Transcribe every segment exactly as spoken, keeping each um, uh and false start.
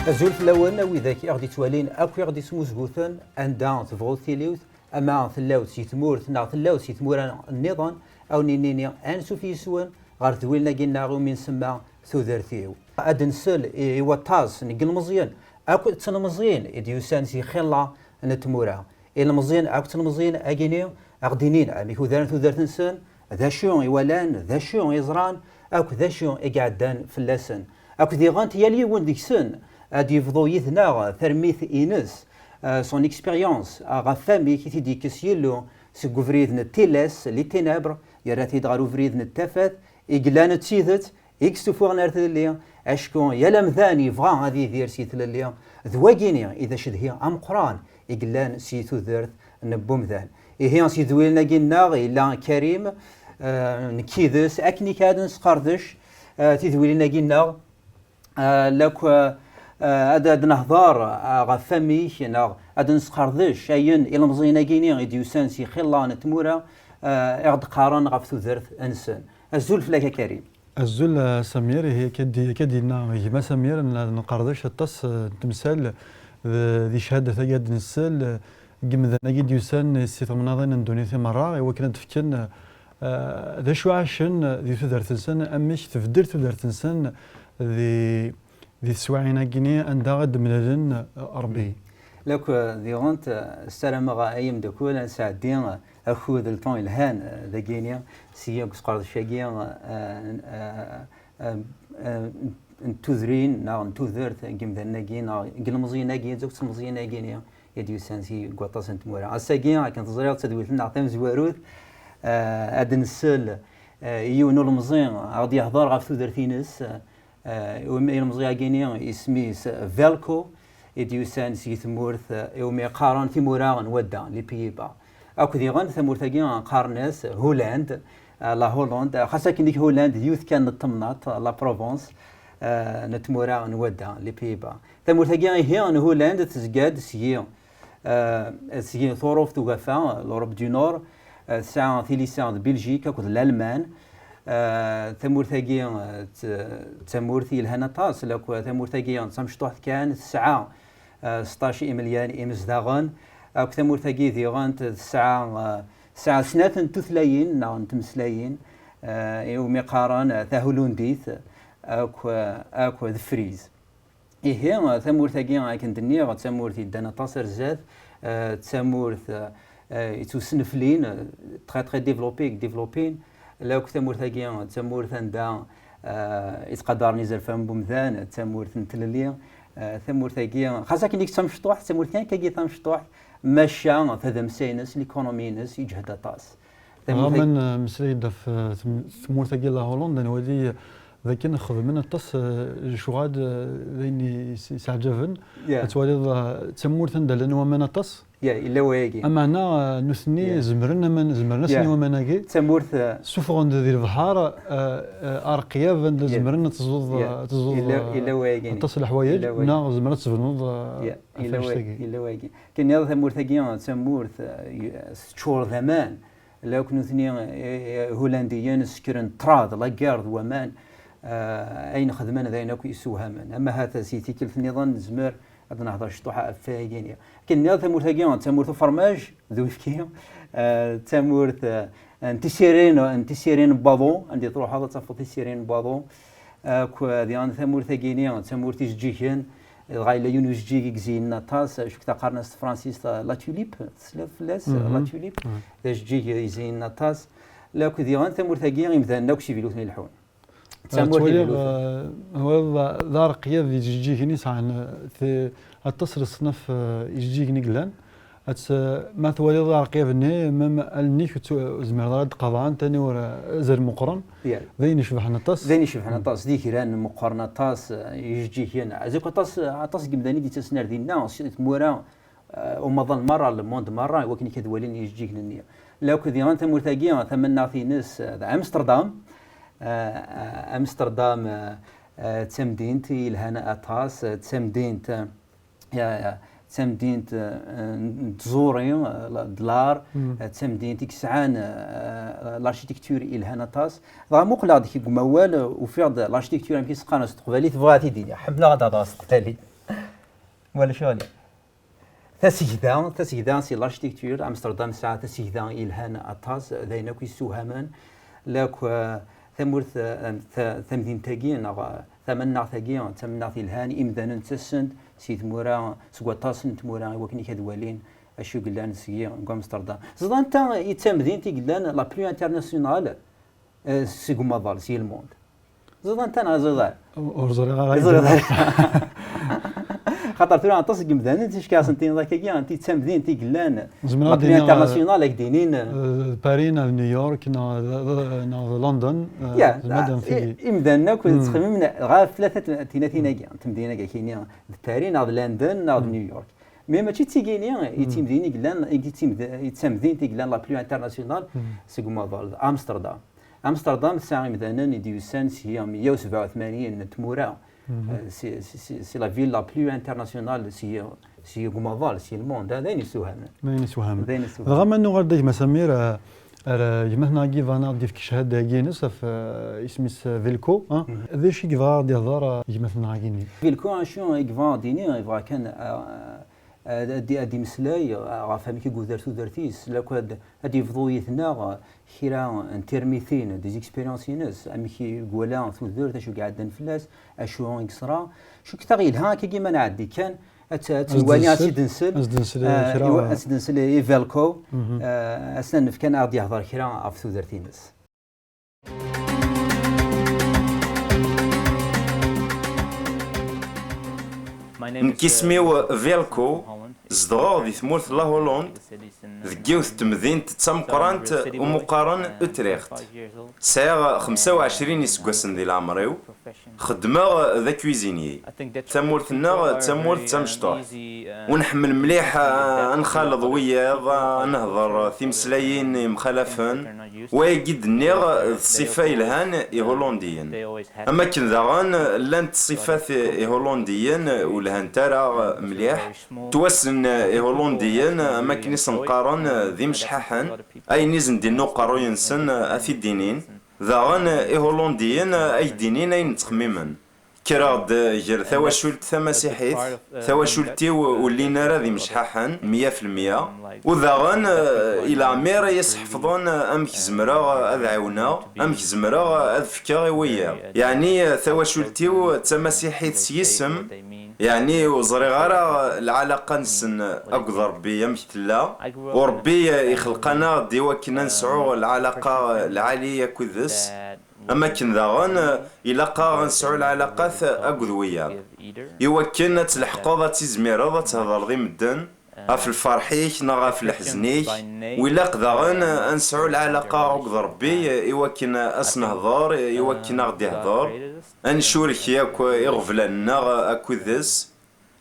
Azul fell-awen, a widak i ɣ-d-ittwalin akk i ɣ-d-ismuzguten, anda tebɣut tiliwt, ama tellawt si tmurt neɣ tellawt si tmura nniḍen, a wen-nini ansuf yis-wen ɣer tedwilin-agi-nneɣ iwumi nsemma Tudert-iw. Ad nsel i, i waṭas n yilmeẓyen akk d telmeẓyin i d-yusan si xilla n tmura. Ilmeẓyen akk d telmeẓyin-agi-ni a ɣ-d-inin amek udaren tudert-nsen, d acu i walan, d acu i ẓran, akk d acu i iɛeddan fell-asen. Akk diɣen yal yiwen deg-sen ad d-yebḍu yid-neɣ tarmit-ines, euh, son expérience, euh, ɣef wamek i t-id-yekkes Yillu seg ubrid n tilas, les ténèbres, yerra-t-id ɣer ubrid n tafat, i yellan d tidet, i yessufuɣen ar tlelli, acku yal amdan yebɣa ad yidir si tlelli, d wagini i d acedhi ameqqran i yellan si tudert n wemdan. Ihi, si tedwilin-agi-nneɣ yella Karim, eh, nekk yid-s, akken i k-ad nesqerdec, eh, tidwilin-agi-nneɣ, eh, lakk, eh, eh, ad, ad nehḍer, eh, ɣef wamek, neɣ ad nesqerdec ayen ilmeẓyen-agi-ni i d-yusan si xilla n tmura, eh, i ɣ-d-qqaren ɣef tudert-nsen. Azul fell-ak a Karim. Azul, a Samir, ihi akka d-, akka d-yenna gma Samir, n-, nqerdec aṭas, eh, n temsal d, di cchada-agi ad nsel, eh, n yimdanen-agi d-yusan si temnaḍin n ddunit i merra, i wakken ad d-fken, eh, d acu ɛacen di tudert-nsen, amek tbeddel tudert-nsen di, di teswiɛin-agi-ni anda i d-mlalen, eh, Rebbi. Lakk, eh, diɣent, eh, ssarameɣ ay ameddakel ad nesɛeddi, eh, akud, le temps yelhan, eh, dagini, seg usqerdec-agi, eh, eh, eh, eh, n tudrin neɣ n tudert n yimdanen-agi neɣ n yilmeẓyen-agi, d akk tlemẓiyin-agi-ni i d-yusan si deg waṭas n tmura. Ass-agi, akken teẓriḍ, d tadwilt-nneɣ tamezwarut, eh, ad nsel, eh, i yiwen ulemẓi a ɣ-d-yehḍer ɣef tudert-ines, eh, iwumi ilemẓi-agi-ni isem-is Velko, i d-yusan seg tmurt, eh, iwumi qqaren timura n wadda, les Pays-Bas. Akk diɣen tamurt-agi qqaren-as Holland, eh, la Hollande, xas akken Holland d yiwet kan n temnaḍt, la Provence, eh, n tmura n wadda, les Pays-Bas. Tamurt-agi ihi n Holland tezga-d seg, eh, seg Turuft Ugafa, l'Europe du Nord, eh, tesɛa tilisa d Belgique akked Lalman. Eh, tamurt-agi, eh, d, d tamurt yelhan aṭas, lakk tamurt-agi d tamecṭuḥt kan, tesɛa, eh, seṭṭac imelyan imezdaɣen. Akk tamurt-agi diɣen tesɛa, eh, tesɛa snat n tutlayin neɣ n tmeslayin, eh, iwumi qqaren, eh, tahulundit, akk, eh, akk d Friz. Ihi, tamurt-agi, akken d-nniɣ, d tamurt yeddan aṭas ar zdat, eh, d tamurt, eh, yettwasneflin, eh, très, très développée, développée. Lakk tamurt-agi, d tamurt anda, eh, yettqadaren izerfan n wemdan, d tamurt n tlelli, eh, tamurt-agi, xas akken i d tamecṭuḥt, d tamurt kan akkagi tamecṭuḥt, maca tadamsa-ines, l'économie-ines, yeǧhed aṭas. Dɣa ma nmeslay-d ɣef, eh, tm-, tmurt-agi la Hollande, ad nwali d akken xedmen aṭas, eh, lecɣal, eh, d ayen yes-, yesɛeǧaben. Yeah. Ad twaliḍ, eh, d tamurt anda llan waman aṭas. Yeah, yella wayagi. Ameɛna, eh, nutni zemren aman, zemren asen i waman-agi. Tamurt, eh, suffɣen-d di lebḥer, eh, eh, areqyab anda zemren ad teẓẓuḍ, eh, ad teẓẓuḍ, yella, eh, yella wayagi. Aṭas n leḥwayeǧ, yella wayagi. Neɣ zemren ad tebnuḍ, eh, yeah, yella wayagi. Yella wayagi. Akken nniɣ tamurt-agi, d tamurt, eh, y-, teččur d aman. Lakk nutni, eh, eh, Ihulandiyen sekren ṭṭrad, la guerre d waman, eh, ayen xedmen d ayen akk yessewhamen. Ama ahat si tikkelt nniḍen nezmer ad nehder ciṭuḥ ɣef wayagi-nni. Akken nniɣ tamurt-agi d tamurt ufermaj d uyefki, eh, d tamurt, eh, n tisirin, n tisirin n waḍu, anda i truḥeḍ ad tafeḍ tisirin n waḍu. Akk, eh, diɣen tamurt-agi-ni, d tamurt ijeǧǧigen, dɣa yella yiwen ujeǧǧig i izeynen aṭas, cukkteɣ qqaren-as s tefransist, eh, la tulipe, tesliḍ fell-as, eh, la tulipe, d ajeǧǧig izeynen aṭas. Lakk diɣen tamurt-agi, imdanen akk s ibiluten i leḥḥun. D tamurt n ibiluten. Eh, twaliḍ, eh, d areqyab ijeǧǧigen i sɛan, eh, ti-, aṭas n leṣnaf, eh, ijeǧǧigen i yellan. Ad tt-, ma twaliḍ areqyab-nni, même allen-ik ur tt-, ur zmireḍ ara ad d-qaḍɛent, aniwer, eh, azal meqqren. Yeah. D ayen icebḥen aṭas. D ayen icebḥen aṭas, d igran meqqren aṭas, eh, ijeǧǧigen. Azuk aṭas, aṭas n yimdanen i d-yettasen ar dinna, si tmura, eh, umaḍal merra, le monde merra, i wakken ad walin ijeǧǧigen-nni. Lakk diɣen tamurt-agi, tamannaɣt-ines, eh, d Amsterdam. Eh, eh, Amsterdam, eh, eh, d tamdint yelhan aṭas, eh, d tamdint, eh, Ya, ya. D tamdint, eh, n tẓuri, eh, la, d l'art, eh, d tamdint i yesɛan, eh, l'architecture yelhan aṭas. Dɣa muqleɣ-d deg umawal, eh, ufiɣ-d l'architecture amek i s-qqaren s teqbaylit, bɣiɣ ad t-id-iniɣ. Ḥemmleɣ ad hḍreɣ s teqbaylit. Wala ccɣel. Tasegda, tasegda si l'architecture, Amsterdam tesɛa tasegda yelhan aṭas, d ayen akk yessewhamen, lakk, eh, tamurt, eh, ta-, tamdint-agi, neɣ, eh, tamennaɣt-agi, d tamennaɣt yelhan, imdanen ttasen-d si tmura, seg waṭas n tmura, i wakken ad walin acu yellan seg, deg Amsterdam. Ẓḍan ta i d tamdint i yellan la plus internationale, eh, seg umaḍal, si le monde. Ẓḍan ta neɣ ẓḍan? Ur ẓriɣ ara. Ẓriɣ. Xaṭer tura aṭas n yimdanen ticki ad sen-tiniḍ akkagi, anti d tamdint i yellan, zemreɣ ad d-iniɣ, international, ad k-d-inin, eh, d Paris neɣ d New York neɣ d, d, neɣ d London, eh, ya, zemreɣ ad am-t-id-iniɣ. I, imdanen akk ttxemmimen ɣef tlata t-, tinatin-agi, n temdinin-agi, akini d Paris neɣ d London neɣ d New York. Mais mačči d tigini i d timdinin i yellan, i d timd-, i d tamdint i yellan la plus internationale seg umaḍal, d Amsterdam. Amsterdam tesɛa imdanen i d-yusan si meyya u sebɛa u tmanyin n tmura. Eh, c'est, c'est, c'est, c'est la ville la plus internationale si, si umaḍal, si le monde. D ayen yessewhamen. D ayen yessewhamen. D ayen yessewhamen. Dɣa ma nuɣal-d a gma Samir, eh, ar, eh, gma-tneɣ Ivan ad d-yefk ccahada-agi-ines ɣef, eh, isem-is, eh, Vilko, hein? D acu i yebɣa ad d-ihḍer, eh, gma-tneɣ-agi-nni? Vilko, acu i yebɣa ad d-yini, yebɣa kan, eh, ad, ad, ad d-imeslay, eh, ɣef amek i yuder tudert-is, lakk ad, ad d-yebḍu yid-neɣ, eh, kra n tirmitin, des expériences-ines, amek i iwala tudert, acu i iɛeddan fell-as, acu i yeṣra. Cukkeɣ yelha akkagi ma nɛeddi kan, ad tt-, ad tt-nwali, ad tt-id-nsel, ad tt-id-nsel, eh, kra, ad tt-id-nsel i Velko, eh, ad s-nefk kan ad ɣ-d-yehḍer kra ɣef tudert-ines. Nekk isem-iw Velko, zedɣeɣ di tmurt n La Hollande, deg yiwet n temdint d tameqqrant umi qqaren Utrecht. Sɛiɣ xemsa u ɛecrin iseggasen di leɛmer-iw. Xeddmeɣ d akwizini. Tamurt-nneɣ d tamurt d tamecṭuḥt. Ur nḥemmel mliḥ, ah, ad nxaleḍ wiyaḍ, ah, ad nehḍer timeslayin yemxalafen. Wayagi d-nniɣ d ṣṣifa yelhan i Ihulandiyen. Am akken daɣen llant ṣṣifat Ihulandiyen ur lhant ara mliḥ. Ttwassen Ihulandiyen, am akken i sen-qqaren, d imecḥaḥen. Ayen i sen-d-inna uqerruy-nsen, ad t-id-inin. Daɣen, Ihulandiyen, ad k-d-inin ayen ttxemmimen. Kkreɣ-d gar tawacult tamasiḥit, tawacult-iw ur llin ara d imecḥaḥen, meyya fi lmeyya. U daɣen, i leɛmir i as-ḥefḍen amek zemreɣ ad ɛiwneɣ, amek zemreɣ ad fkeɣ i wiyaḍ. Yeɛni, tawacult-iw d tamasiḥit s yisem, yeɛni ur ẓriɣ ara lɛalaqa-nsen akked Ṛebbi amek tella. U Ṛebbi ixleq-aneɣ-d i wakken ad nesɛu lɛalaqa lɛali akked-s. Am akken daɣen, ilaq-aɣ ad nesɛu lɛalaqat akked wiyaḍ. I wakken ad tleḥqeḍ, ad tizmireḍ ad thedreḍ i medden, ɣef lferḥ-ik neɣ ɣef leḥzen-ik. U ilaq daɣen ad nesɛu lɛalaqa akked Ṛebbi, i wakken ad s-nehder, i wakken ad ɣ-d-ihder, ad ncurek yakk iɣeblan-nneɣ akked-s.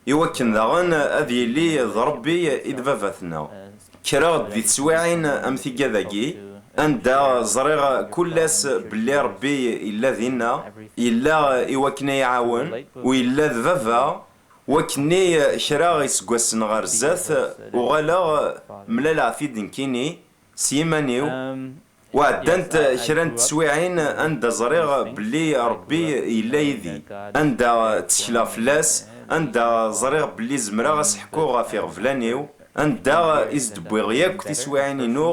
I wakken daɣen ad yili d Ṛebbi i d baba-tneɣ. Kkreɣ-d di teswiɛin am tigad-agi, anda ẓriɣ kul ass belli Ṛebbi yella dinna, yella i wakken ad yi-iɛawen, u yella d baba, wakken-nni kra iseggasen ɣer zdat, uɣaleɣ mlaleɣ-t-id nekkini, s yiman-iw. U ɛeddant kra n teswiɛin anda ẓriɣ belli Ṛebbi yella yid-i, anda ttekleɣ fell-as, anda ẓriɣ belli zemreɣ ad s-ḥkuɣ ɣef iɣeblan-iw, anda i s-d-wwiɣ yakk tiswiɛin-inu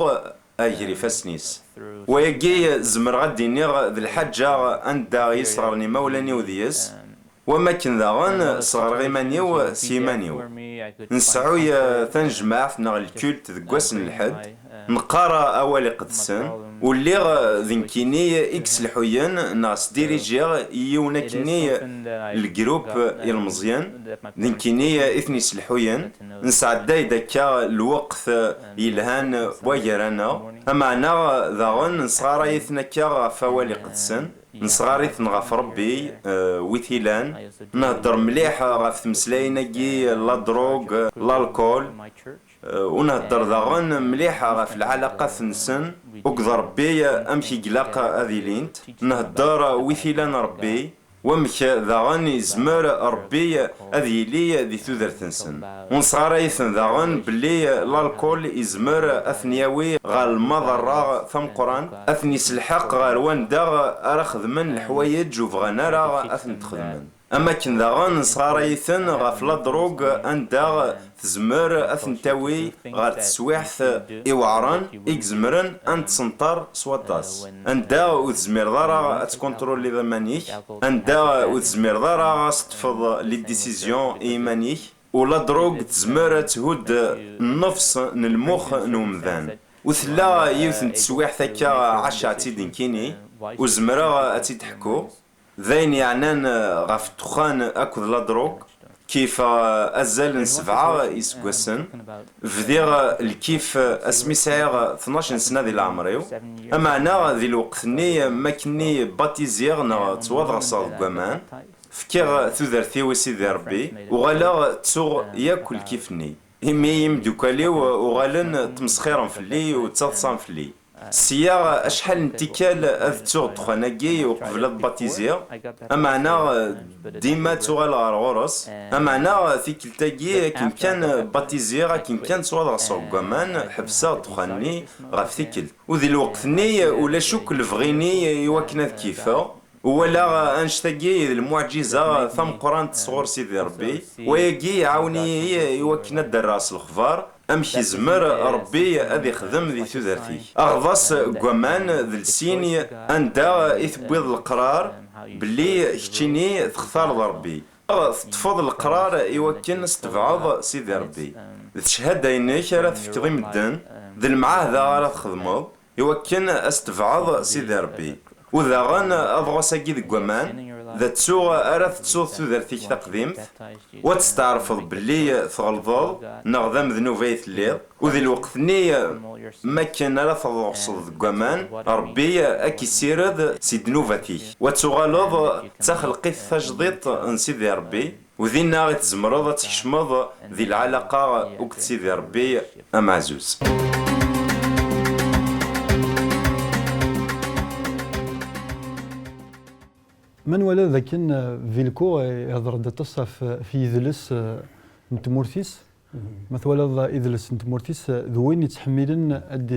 ɣer ifassen-is. Wayagi zemreɣ ad d-iniɣ d lḥaǧa anda i sɣren imawlan-iw deg-s, Wam akken daɣen, sɣreɣ iman-iw s yiman-iw. Nseɛɛuy, eh, tanejmaɛt neɣ lkult deg wass n lḥedd, neqqar awal iqedsen, u lliɣ, eh, d nekkini i yesselḥuyen neɣ sdirijiɣ i yiwen akkenni n lgrup ilmeẓyen, d nekkini i ten-yesselḥuyen. Nesɛedday-d akka lweqt, eh, yelhan wagar-aneɣ, ameɛna daɣen nesɣaray-iten akka ɣef awal iqedsen. Nesɣar-iten ɣef Ṛebbi, eh, wi t-ilan. Nhedder mliḥ ɣef tmeslayin-agi, la drogue, l'alcool. Eh, u nhedder daɣen mliḥ ɣef lɛalaqat-nsen akked Ṛebbi, amek i ilaq ad ilint. Nhedder wi t-ilan Ṛebbi, wamek daɣen izmer Ṛebbi ad yili di tudert-nsen. U nesɣaray-iten daɣen belli lalkul izmer ad ten-yawi ɣer lmaḍerra tameqqrant, ad ten-iselḥeq ɣer wanda ara xedmen leḥwayeǧ ur bɣan ara ad tent-xedmen. Am wakken daɣen nesɣaray-iten ɣef la drogue, anda tezmer ad ten-tawi ɣer teswiɛt iweɛren i izemren ad n-tsenṭer s waṭas, anda ur tezmireḍ ara ad tkunṭruliḍ iman-ik, anda ur tezmireḍ ara ad s-teṭṭfeḍ les décisions i yiman-ik. U la drogue tezmer ad thudd nnefs n lmux n umdan. U tella yiwet n teswiɛt akka, ɛaceɣ-tt-id nekkini, ur zemreɣ ad tt-id-ḥkuɣ. D ayen yeɛnan ɣef ddexxan akked la drogue. Kif azal n sebɛa iseggasen, bdiɣ lkif asmi sɛiɣ tnac n sna di leɛmer-iw. Ameɛna di lweqt-nni, makken batiziɣ neɣ ttwaḍerseɣ deg waman, fkiɣ tudert-iw i Sidi Ṛebbi, uɣaleɣ ttuɣ yakk lkif-nni. Imi imeddukal-iw uɣalen ttmesxiren fell-i u ttaḍsan fell-i. Sya acḥal n tikkal ad ttuɣ ddexxan-agi uqbel ad batiziɣ, ameɛna dima ttuɣaleɣ ɣer ɣur-s, ameɛna tikkelt-agi akken kan batiziɣ, akken kan ttwaḍerseɣ deg waman, ḥebseɣ ddexxan-nni ɣef tikkelt. U di lweqt-nni ulac akk lebɣi-nni i wakken ad kifeɣ. Uwaleɣ annect-agi d lmuɛǧiza tameqqrant sɣur Sidi Ṛebbi. Wayagi iɛawen-iyi i wakken ad d-rreɣ s lexbar amek izmer Ṛebbi ad ixdem di tudert-ik. Aɣḍas n waman d lsiñ anda i tewwiḍ leqrar belli keččini textareḍ Ṛebbi. Teṭṭfeḍ leqrar i wakken ad s-tebɛeḍ Sidi Ṛebbi. D cchada-inek ara tefkeḍ i medden, d lemɛahda ara txedmeḍ, i wakken ad s-tebɛeḍ Sidi Ṛebbi. U daɣen aḍɣas-agi deg waman, d attu ara tettuḍ tudert-ik taqdimt, u ad testeɛrfeḍ belli tɣelḍeḍ neɣ d amednub ay telliḍ, u di lweqt-nni makken ara tḍerseḍ deg waman, Ṛebbi ad k-issired si ddnubat-ik, u ad tuɣaleḍ d taxelqit tajdiṭ n Sidi Ṛebbi. U dinna i tzemreḍ ad tkecmeḍ di lɛalaqa akked Sidi Ṛebbi ameɛzuz. Ma nwala d akken, eh, Vilko, eh, ihḍer-d aṭas ɣef, ɣef yidles, eh, n tmurt-is. Ma twalaḍ idles n tmurt-is, eh, d win yettḥemmilen ad,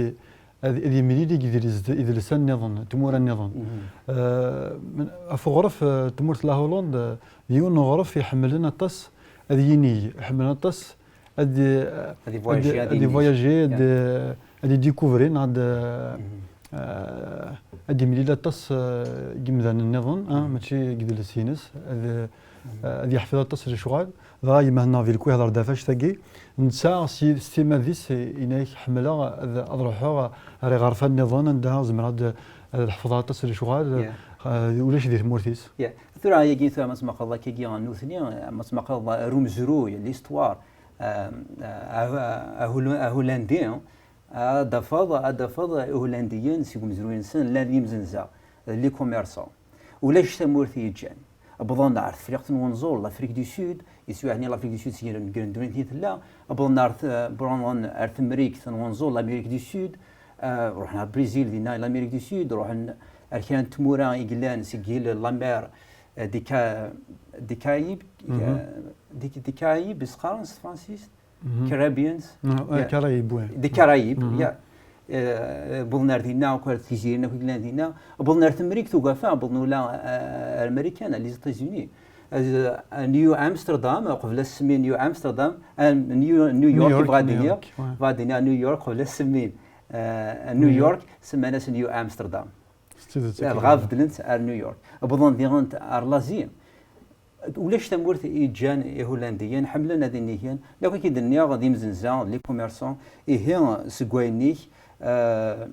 ad, ad yemlil i yidles, idles-a nniḍen, tmura nniḍen. Eh, men-, ɣef uɣref, eh, tmurt n la Hollande, eh, d yiwen n uɣref iḥemmlen aṭas ad yinig, iḥemmlen aṭas ad, ad, ad ivoyaji, ad, ad ivoyaji, ad, ad idikuvri, neɣ ad, eh, ad imlil aṭas, eh, n yimdanen nniḍen, ah, mačči deg idles-ines, ad, eh, ad yeḥfid aṭas n lecɣal. Dɣa gma-tneɣ Vilko ihḍer-d ɣef annect-agi. Netta s, s timmad-is, yenna-yak, ḥemmleɣ ad, ad ruḥeɣ ɣer iɣerfan nniḍen anda zemreɣ ad, ad ḥefḍeɣ aṭas n lecɣal, eh, ulac di tmurt-is. Tura, ayagi, tura, ma tmaqleḍ akkagi nutni, ma tmaqleḍ ar umezruy, l'histoire, eh, eh, ahul-, ahulandi, ad d-tafeḍ, ad d-tafeḍ Ihulandiyen seg umezruy-nsen llan d imzenza, d les commerçants. Ulac tamurt i yeǧǧan. Wwḍen ar Tefriqt n Wenẓul, l'Afrique du Sud, yeswiɛen l'Afrique du Sud seg ddunit i tella, wwḍen ar t-, wwḍen ar Temrikt n Wenẓul, l'Amérique du Sud, eh, ruḥen ar Brizil, dinna l'Amérique du Sud, ruḥen ar kra n tmura i yellan seg yil la mer, eh, des Ca-, des Caraïbes, eh, des, des Caraïbes, i s-qqaren s tefransist, Caribbeans, Caraïbes, oui. Des Caraïbes, ya. Eh, wwḍen ar dinna, akk ar tigzirin akk i yellan dinna. Wwḍen ar Temrikt Ugafa, wwḍen ula, eh, ar Marikan, les États-Unis. Eh, New Amsterdam, qbel ad s-semmin New Amsterdam, eh, New, New York, yebɣa ad d-iniɣ, yebɣa ad d-iniɣ New York, qbel ad s-semmin, eh, New York, semman-as New Amsterdam. Dɣa beddlen-tt ar New York. Wwḍen diɣen ar Lazi. Ulac tamurt i ǧǧan Ihulandiyen, ḥemmlen ad inigen, d akk i k-id-nniɣ, d imzenza, d les commerçants, ihi seg wayen-ik, eh,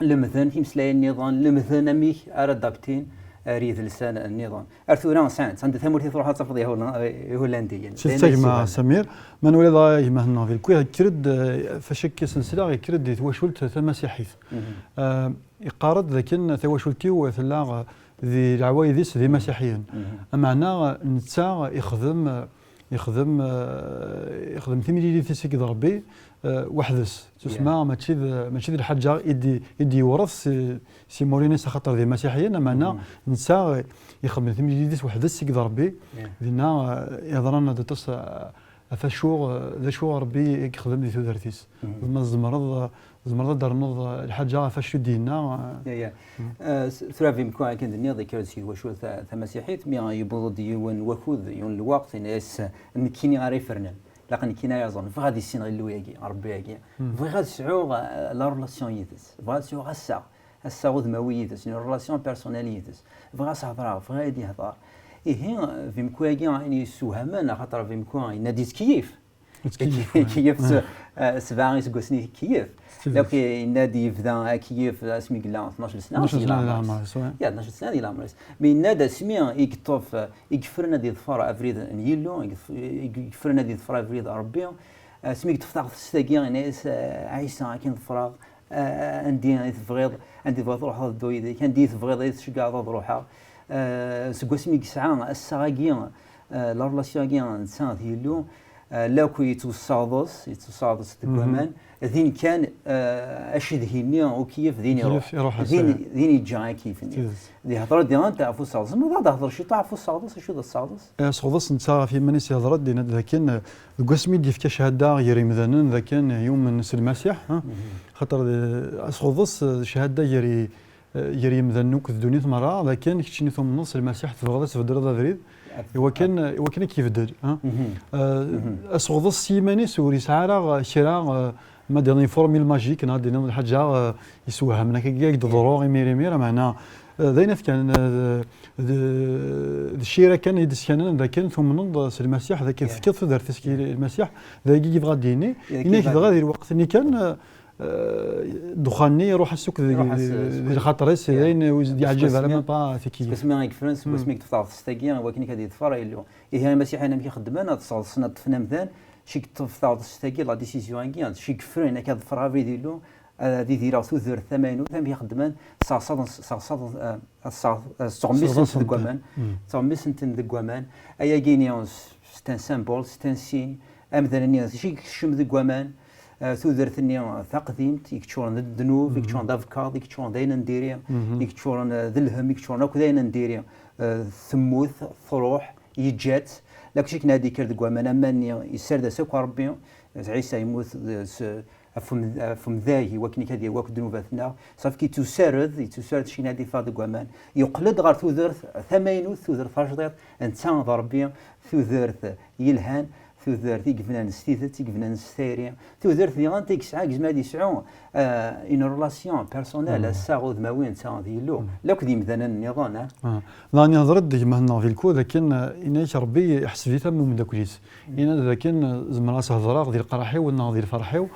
lemden timeslayin nniḍen, lemden amek ara adaptin ar yidles-a nniḍen. Ar tura sɛan-tt, anda tamurt i truḥ ad tafeḍ Ihul-, Ihulandiyen. D ayen i ttagma, Samir, ma nwala dɣa gma-tneɣ Vilko, yekker-d, eh, fac akka s-nesla, yekker-d di twacult tamasiḥit. Eh, yeqqar-d dakken tawacult-iw tella di leɛwayed-is d imasiḥiyen. Ameɛna netta ixdem, ixdem, eh, ixdem timlilit-is akked Ṛebbi, eh, weḥd-s. Tusma mačči d, mačči d lḥaǧa i d, i d-yewreḍ si, si imuriyen-is axaṭer d imasiḥiyen, ameɛna netta ixdem timlilit-is weḥd-s akked Ṛebbi. Dinna, eh, yeḍran-d aṭas, eh, ɣef acu, eh, d acu Ṛebbi i yexdem di tudert-is. Ma tzemreḍ, eh, tzemreḍ ad d-ternuḍ, eh, lḥaǧa ɣef acu d-yenna, eh. Ya, ya. Eh, s- tura Vimku akken d-nniḍ, yekker-d si twacult ta- tamasiḥit, mi yewweḍ-d yiwen wakud, yiwen lweqt, yenna-yas, "Nekkini ara ifernen, laq nekkini ara yaẓren, bɣiɣ ad issineɣ Illu-agi, Ṛebbi-agi, bɣiɣ ad sɛuɣ, eh, la relation yid-s, bɣiɣ ad sɛuɣ assaɣ, assaɣ udmawi yid-s, une relation personnelle yid-s, bɣiɣ ad s-hedreɣ, bɣiɣ ad yi-d-yehder." Ihi, Vimku-agi ayen yessewhamen, axaṭer Vimku yenna-d yettkeyyif. Yettkeyyif, ikeyyef s- eh, sebɛa iseggasen ikeyyef. Tidet. Lak yenna-d yebda akeyyef asmi yella tnac sna. Tnac sna di leɛmer-is, ouais. Ya, tnac sna di leɛmer-is. Mi yenna-d asmi i yeṭṭef, eh, i yefren ad yeḍfer abrid n Yillu, i yef- i yefren ad yeḍfer abrid n Ṛebbi, asmi i yeṭṭef taɣtest-agi, yenna-yas, eh, "Ɛisa, akken ḍefreɣ, eh, andi i tebɣiḍ, andi tebɣiḍ ad ruḥeɣ ad dduɣ yid-k, andi i tebɣiḍ ad tceggɛeḍ ad ruḥeɣ." Eh, seg wasmi i yesɛa assaɣ-agi, eh, la relation-agi netta d Yillu, eh, lakk yettwessaḍes, yettwessaḍes deg waman, din kan, eh, acedhi-nni ukeyyef din iruḥ. Ukeyyef iruḥ, din, din yeǧǧa akeyyef-nni. Tidet. Di hedra diɣen ɣef usaḍes. Ma ad d-hedreḍ ciṭuḥ ɣef usaḍes, acu d asaḍes? Eh, asaḍes netta ɣef yiman-is yehder-d, yenna-d dakken, eh, deg wasmi i d-yefka cchada gar yimdanen dakken yumen s Lmasiḥ, ha? Xaṭer, eh, asaḍes, eh, cchada gar i- eh, gar yimdanen akk d ddunit merra, d akken keččini tumneḍ s Lmasiḥ, tebɣiḍ ad tbeddleḍ abrid, iwakken, iwakken ad k-ibeddel, ha? Eh, asaḍes s yiman-is ur yesɛi ara kra, eh, ma d une formule magique, neɣ ad d-tiniḍ lḥaǧa, eh, yessewhamen akka i d-ḍruɣ imir imir, meɛna, eh, d ayen kan, eh, d, d, d ccira kan i d-sskanen d akken tumneḍ s Lmasiḥ, d akken tefkiḍ tudert-is i Lmasiḥ, d ayagi i yebɣa ad d-yini, yenna-k dɣa di lweqt-nni kan, eh, eh, ddexxan-nni iruḥ-as akk di, di lxaṭer-is, d ayen ur s-d-yeɛǧib ara, même pas tiki. Seg wasmi i yefren, seg wasmi i yeṭṭef taɣtest-agi, i wakken ad yeḍfer Illu. Ihi imasiḥiyen amek i xeddmen, ad sseḍsen, ad ṭṭfen amdan, ci yeṭṭef taɣtest-agi, la décision-agi, ci yefren akka ad ḍefreɣ abrid Illu, ad idireɣ tudert tamaynut, amek i xeddmen, sseɣsaḍen, sseɣsaḍen, eh, sseɣ- eh, sseɣmisen-ten deg waman, sseɣmisen-ten deg waman, ayagi-ni, c'est un symbole, c'est un signe, amdan-nni, d acu i yekcem deg waman, eh, tudert-nni taqdimt, i yeččuren d ddnub, i yeččuren d abekkaḍ, i yeččuren d ayen n diri, i yeččuren, eh, d lhemm, i yeččuren akk d ayen n diri, eh, temmut, truḥ, yeǧǧa-tt, lakk akken ad d-yekker deg waman, aman-nni yessared-as akk Ṛebbi, Ɛisa yemmut, eh, s- ɣef um- ɣef umdag, i wakken ad yawi akk ddnubat-nneɣ, safi yettusared, yettusared akken ad d-yeffeɣ deg waman, yeqqel-d ɣer tudert tamaynut, tudert tajdiṭ, netta d Ṛebbi, tudert yelhan, tudert i yebnan s tidet, i yebnan s tayri, tudert diɣen i yesɛa, yezmer ad yesɛu, eh, une relation personnelle, assaɣ udmawi netta d Yillu, lakk d yimdanen nniḍen, eh. Ah. Daɣen ihder-d gma-nneɣ Vilku dakken, eh, yenna-k Ṛebbi iḥseb-it am umeddakel-is. Yenna-d dakken, eh, zemreɣ ad s-hedreɣ di leqraḥ-iw neɣ di lferḥ-iw,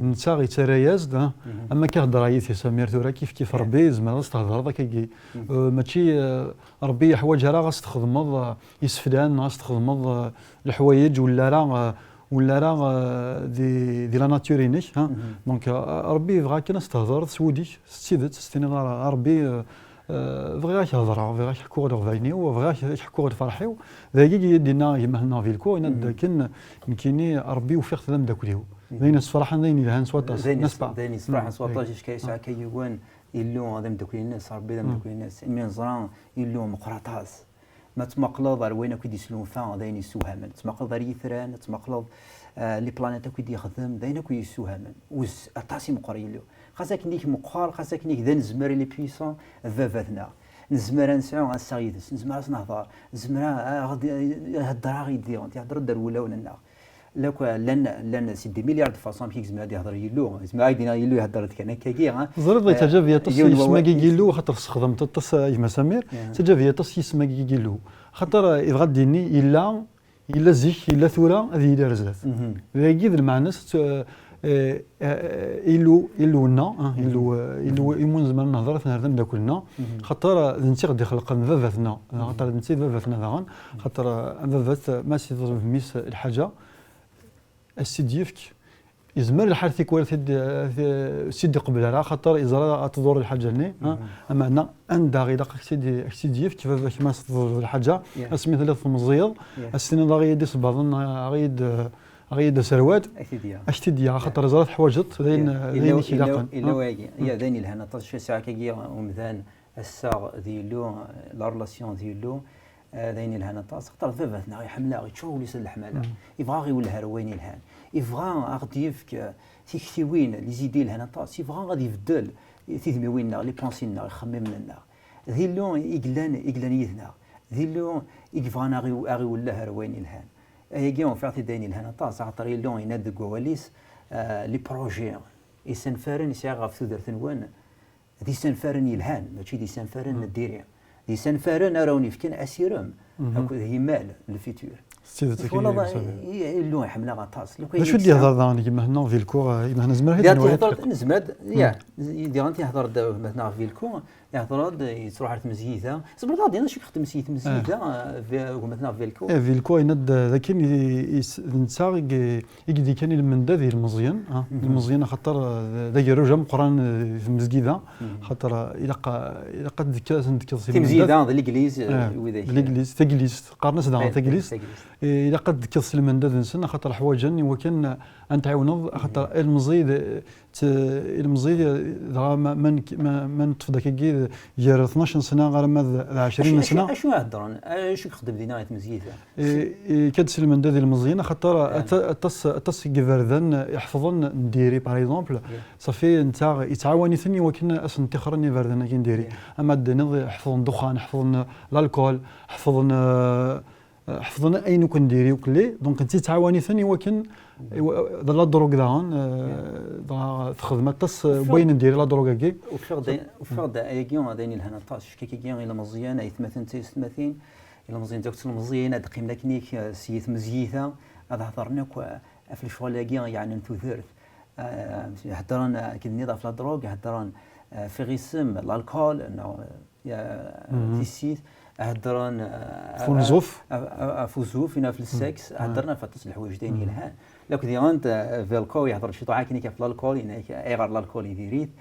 netta yettarra-yas-d, eh, am akka heddreɣ yid-k a Samir tura, kif kif Ṛebbi, tzemreḍ ad s-thedreḍ akkagi. Eh, mačči, eh, Ṛebbi yeḥwaǧ ara ad s-txedmeḍ, eh, iseflan, neɣ ad s-txedmeḍ, eh, leḥwayeǧ, wala ara, eh, wala ara, eh, di, di la nature-inek, ha? Donc, eh, Ṛebbi yebɣa kan ad s-thedreḍ s wul-ik, s tidet, s tiniḍ a Ṛebbi, eh, eh, bɣiɣ ad k-hedreɣ, bɣiɣ ad k-ḥkuɣ leɣbayen-iw, bɣiɣ ad k-ḥkuɣ lferḥ-iw. D ayagi i d-yenna gma-nneɣ Vilku, yenna-d dakken nekkini Ṛebbi ufiɣ-t d ameddakel-iw. D ayen yessefraḥen, d ayen yelhan s waṭas, n'est-ce pas? D ayen yessefraḥen s waṭas, yecka yesɛa akka yiwen, Illu d ameddakel-ines, Ṛebbi d ameddakel-ines. Imi neẓra Illu meqqer aṭas. Ma tmaqleḍ ar wayen akk i d-islunfa, d ayen yessewhamen. Tmaqleḍ ar yitran, tmaqleḍ, eh, les planètes akk i d-yexdem, d ayen akk i yessewhamen. Wis aṭas i meqqer Yillu. Xas akken i meqqer, xas akken d anezmar, il est puissant, d baba-tneɣ. Nezmer ad nesɛu assaɣ yid-s, nezmer ad s-nehder, nezmer ad, ad, ad heddreɣ yid-i, ihedder-d ar wulawen-nneɣ. Lakk llan, llan c'est des milliards de façons amek i yezmer ad ihder Yillu. Yezmer ad d-iniɣ Yillu ihedder-d kan akkagi, ha? Teẓriḍ, eh, yettaǧab-iyi aṭas yisem-agi n Yillu, axaṭer tessexdameḍ aṭas, eh, gma Samir, yettaǧab-iyi aṭas yisem-agi n Yillu. Axaṭer, eh, yebɣa ad d-yini yella, yella zik, yella tura, ad yili ar zdat. D ayagi d lmeɛna-s, eh, eh, eh, Illu, Illu-nneɣ, ah, Illu, eh, Illu imu nezmer ad nehder, ad t-nerr d ameddakel-nneɣ. Axaṭer, eh, d netta i ɣ-d-ixelqen, d baba-tneɣ. Axaṭer d netta i d baba-tneɣ daɣen. Axaṭer, eh, baba-t, ma s-iḍleb mmi-s lḥaǧa, ad s-tt-id-yefk. Yezmer lḥal tikwal ad t-id, ad s-id-iqbel ara, axaṭer yeẓra ad tḍur lḥaǧa-nni, ha? Ameɛna anda ilaq ad k-tt-id-, ad k-tt-id-yefk baba-k ma s-tḍur lḥaǧa, asmi telliḍ temẓiyeḍ, ad s-tiniḍ aɣ-iyi-d isebbaḍen, aɣ-iyi-d, aɣ-iyi-d aserwal, ad k-t-id-yaɣ, axaṭer yeẓra teḥwaǧeḍ-t, d ayen, d ayen i k-ilaqen. Yella wayagi, ya, d ayen yelhan aṭas, acu yesɛa akkagi umdan, assaɣ d Yillu, la relation d Yillu, Eh, d ayen yelhan aṭas, xaṭer d baba-tneɣ, iḥemmel-aɣ, yeččur wul-is d leḥmala. Yebɣa ad ɣ-iwelleh ar wayen yelhan. Yebɣa ad ɣ-d-yefk, eh, tiktiwin, les idées yelhan aṭas. Yebɣa ad ibeddel tidmiwin-nneɣ, les pensées-nneɣ, ixemmimen-nneɣ. D Illu i yellan, i yellan yid-neɣ. D Illu i yebɣan ad ɣ-iw-, ad ɣ-iwelleh ar wayen yelhan. Ayagi ufiɣ-t-id d ayen yelhan aṭas, axaṭer Illu yenna-d deg wawal-is, eh, les projets isenfaren i sɛiɣ ɣef tudert-nwen, d isenfaren yelhan, mačči d isenfaren n diri. D isenfaren ara wen-yefken asirem akked yimal, le futur. S tidet akken. Twalaḍ, i, i, Illu iḥemmel-aɣ aṭas. D acu i d-yehder daɣen gma-tneɣ Vilco? Gma-tneɣ nezmer ad d-nwali? Diɣen tihedṛeḍ, nezmer ad, ya, diɣen tihedṛeḍ gma-tneɣ Vilco, ihedṛ-d, yettruḥ ar tmezgida. Tzemreḍ ad d-tiniḍ acu i ixeddem si tmezgida, eh, gma-tneɣ Vilco? Eh, Vilco yenna-d d akken i, i, d netta i, i yedikkan i lmendad i lmeẓyen, ah, ilmeẓyen, axaṭer, eh, d, d agerruj ameqqran, eh, di tmezgida, axaṭer, eh, ilaq, eh, ilaq ad d-, ad sen-d-tekkeḍ si lmendad. Timezgida, d legliz, eh, widak, d legliz, taglizt, qqaren-as daɣen taglizt. Eh, ilaq ad d-tekkeḍ si lmendad-nsen, axaṭer ḥwaǧen i wakken, eh, ad n-tɛiwneḍ, axaṭer ilmeẓy d, t-, ilmeẓy, eh, dɣa ma, ma nek-, ma, ma neṭṭef-d akkagi d, gar tnac n sna arma d, d ɛecrin n sna. Acu, acu, acu i heddren? Acu i ixeddem dinna i tmezgida? Eh, eh, kad selmen da d ilmeẓyen, axaṭer aṭa-, aṭas, aṭas n yiberdan iḥefḍen n diri, par exemple, ṣafi netta yettɛawan-iten i wakken ad sen-ṭixren iberdan-agi n diri. Ama d-tiniḍ ḥefḍen ddexxan, ḥefḍen l'alcool, ḥefḍen, eh, ḥefḍen ayen akk n diri ukelli, donc netta yettɛawan-iten i wakken, i wa-, d la drogue daɣen, eh, dɣa texdem aṭas, eh, n wayen n diri la drogue-agi. Ufiɣ-d, ufiɣ-d ayagi d ayen yelhan aṭas, kečč akkagi ilmeẓyen, aytmaten d taysetmatin, ilmeẓyen d akk tlemẓiyin ad qqimen akkenni, eh, si tmezgida, ad hedren akk, eh, ɣef lecɣal-agi yeɛnan tudert. Eh, heddren, eh, akken nniḍ ɣef la drogue, heddren, eh, ɣef iɣisem, l'alcool, neɣ, eh, tissit, heddren, eh, ɣef uneẓuf, ɣef, ɣef, ɣef uneẓuf, neɣ ɣef le sexe, heddren ɣef aṭas n leḥwayeǧ d ayen yelhan. Lakk diɣen, eh, Vilco yehder ciṭuḥ akken ɣef l'alcool, yenna-ak ayɣer l'alcool i diri-t,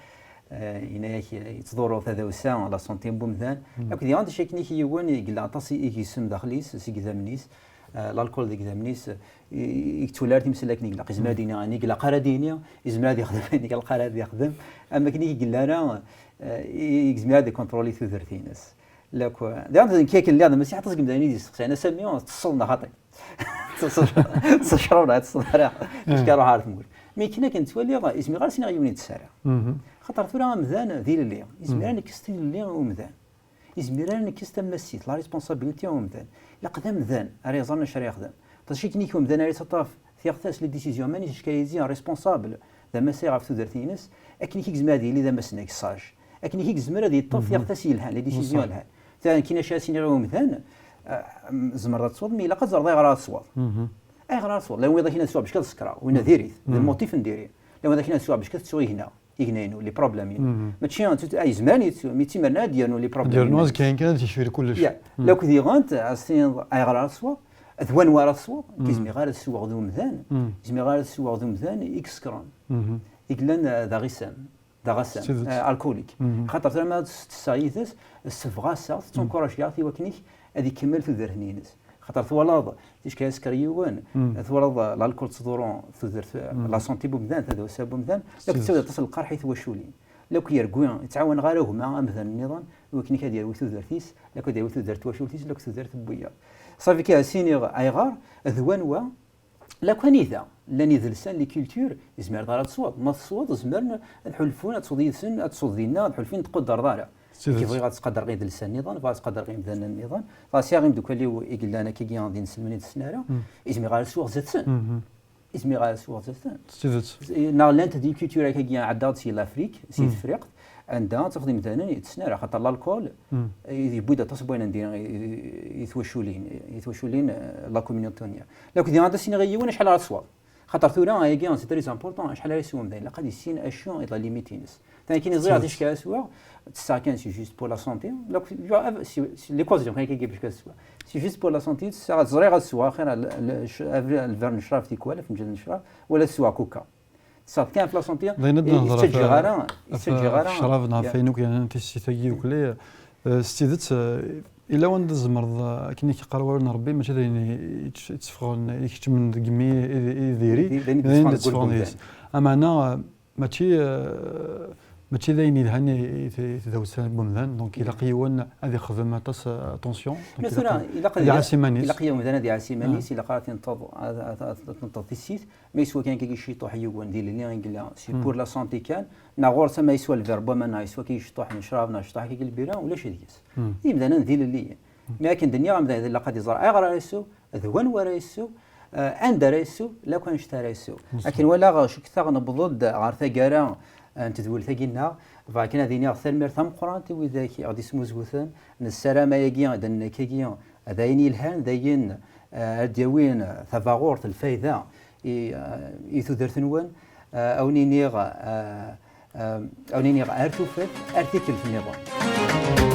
eh, yenna-ak, eh, yettḍurru tadawsa, la santé n wemdan. Lakk diɣen d acu akken yiwen i yella aṭas i, i igezzem daxel-is, seg idammen-is, eh, l'alcool deg idammen-is, eh, i, i yettwali ar timsal akken i ilaq. Izmer ad yini ayen i ilaq ara d-yini, izmer ad yexdem ayen i ilaq ara ad yexdem. Am akken i yella ara, eh, i, i yezmer ad ikontroli tudert-ines. Lakk, eh, diɣen d nekk akken lliɣ d amasiḥi, aṭas n yimdanen i d-yesteqsayen, "A Sami, teṭṭseḍ neɣ xaṭi?" Teṭṭseḍ, teṭṭseḍ ccrab neɣ teṭṭseḍ ara? Acu ara ruḥeɣ ar tmurt? Mi akken akken ttwaliɣ, izmer ɣer sniɣ yiwen i d-ssara. Xaṭer tura amdan d ilelli, izmer ad nekkes tilelli i umdan. Izmer ara nekkes tammassit, la responsabilité i umdan. Ilaq d amdan ara yeẓren acu ara yexdem. Parce que akken i umdan ara yettaṭṭaf tiɣtas, les décisions, mani jusqu'à yizzi responsable d amasay ɣef tudert-ines, akken i yezmer ad yili d amasnag, sage. Akken i yezmer ad yeṭṭef tiɣtas yelhan, les décisions yelhan. Ta, nekkini acu ara s-iniɣ i umdan, ah, tzemreḍ ad tesweḍ, mi ilaq ad teẓreḍ ayɣer ara tesweḍ. Ayɣer ara tesweḍ? Llan wiyaḍ akken ad sweɣ bac ad sekreɣ, winna diri-t, d lmuṭif n diri. Llan wiyaḍ akken ad sweɣ bac ad ttuɣ igna. Igna-inu, les problèmes-inu. Mačči, ah, yezmer ad yettu, mi ttimerna ad d-yernu les problèmes-inu. Ad d-yernu azekka kan ad yekfir kullec. Ya, lakk diɣen, ad s-tiniḍ ayɣer ara tesweḍ, d wanwa ara tesweḍ, nekk izmiɣ ara ad sweɣ d umdan, izmiɣ ara ad sweɣ d umdan i isekren, i yellan, ah, d aɣisem, d aɣasam, ah, alcoolique. Xaṭer tura ma ad tesseɣ yid-s, tessebɣaseɣ, tettunkurajiɣ-t i wakken ad ikemmel tudert-nni-ines. Xaṭer twalaḍ, ticki asker yiwen, twalaḍ, eh, l'alcool ttḍurru tudert, eh, la santé n umdan, tadawsa n umdan, la tettawi aṭas n lqerḥ i twaculin. La yerwi, yettɛawan ɣer gma amdan nniḍen, i wakken ad yerwi tudert-is, la yerwi tudert twacult-is, la tudert n wiyaḍ. Ṣafi kan ad s-iniɣ ayɣer, d wanwa, la anida llan idelsan, les cultures, izmer ara tesweḍ. Ma tesweḍ, zemren ad ḥulfun, ad tesweḍ yid-sen, ad tesweḍ dinna, ad ḥulfin tqudreḍ ara. Nekk bɣiɣ ad ttqadareɣ idelsan nniḍen, bɣiɣ ad ttqadareɣ imdanen nniḍen. Dɣa sɛiɣ imdukkal-iw i yellan akkagi d inselmen i d-ssnara, izmiɣ ara sweɣ zdat-sen. Izmiɣ ara sweɣ zdat-sen. S tidet. Neɣ llant di culture akkagi ɛeddaɣ-d si l'Afrique, si Tefriqt, anda ad tafeḍ imdanen i d-ssnara, xaṭer l'alcool, eh, yewwi-d aṭas n wayen n diri i, i, i twaculin, i twaculin, eh, la communauté. Lakk diɣen ad as-iniɣ i yiwen acḥal ara tesweḍ. Xaṭer tura, ayagi, c'est très important, acḥal ara yeswa umdan, ilaq ad yissin acu i d la limite-ines. Tura, akken i ẓriɣ ticki ara sweɣ, ttesseɣ kan, c'est juste pour la santé. Donc, l'équation, kan, kan, kan, c'est juste pour la santé, ttesseɣ, ẓriɣ ad sweɣ, axir, lver n ccrab tikwal, afenǧal n ccrab, wala ad sweɣ coca. Ttesseɣ kan ɣef la santé, yettaǧǧiɣ ara, yettaǧǧiɣ ara. Ccrab neɣ ɣef wayen akk yeɛnan tissit-agi dukli, eh, s tidet, eh, yella wanda tzemreḍ, eh, akken i k-yeqqar wawal n Rebbi, mačči d ayen i, i, i tteffɣen, i keččmen deg imi i, i diri, d ayen i d-itteffɣen deg-s. Ameɛna, eh, mačči, eh, Mačči d ayen yelhan i, i, i tdawsa n umdan, donc ilaq yiwen ad ixdem aṭas, euh, attention. Donc Tura, ilaq ad iɛas iman-is. Ilaq yiwen umdan ad iɛas iman-is, ilaq ara tenṭeḍ, ad tenṭeḍ tissit, ma yeswa kan kiki ciṭuḥ yiwen d ilelli i yella, c'est pour la santé kan, neɣ ɣur-s ama yeswa lverre n waman, neɣ yeswa kiki ciṭuḥ n ccrab, neɣ ciṭuḥ kiki lbira, ulac deg-s. Imdanen d ilelliyen. Mi akken d-nniɣ, amdan ilaq ad iẓer ayɣer ara yessew, d wanwa ara yessew, eh, anda ara yessew, lakk anect ara yessew. Akken walaɣ, cukteɣ newweḍ-d ɣer taggara, eh, n tedwilt-agi-nneɣ. Bɣiɣ kan ad iniɣ tanemmirt tameqqrant i widak i ɣ-d-ismuzguten. Nessaram ayagi d nekk-agi d ayen yelhan, d ayen, eh, ad d-yawin tabaɣurt, lfayda i, eh, i tudert-nwen. Eh, awen-iniɣ, eh, eh, awen-iniɣ ar tufat, ar tikkelt nniḍen.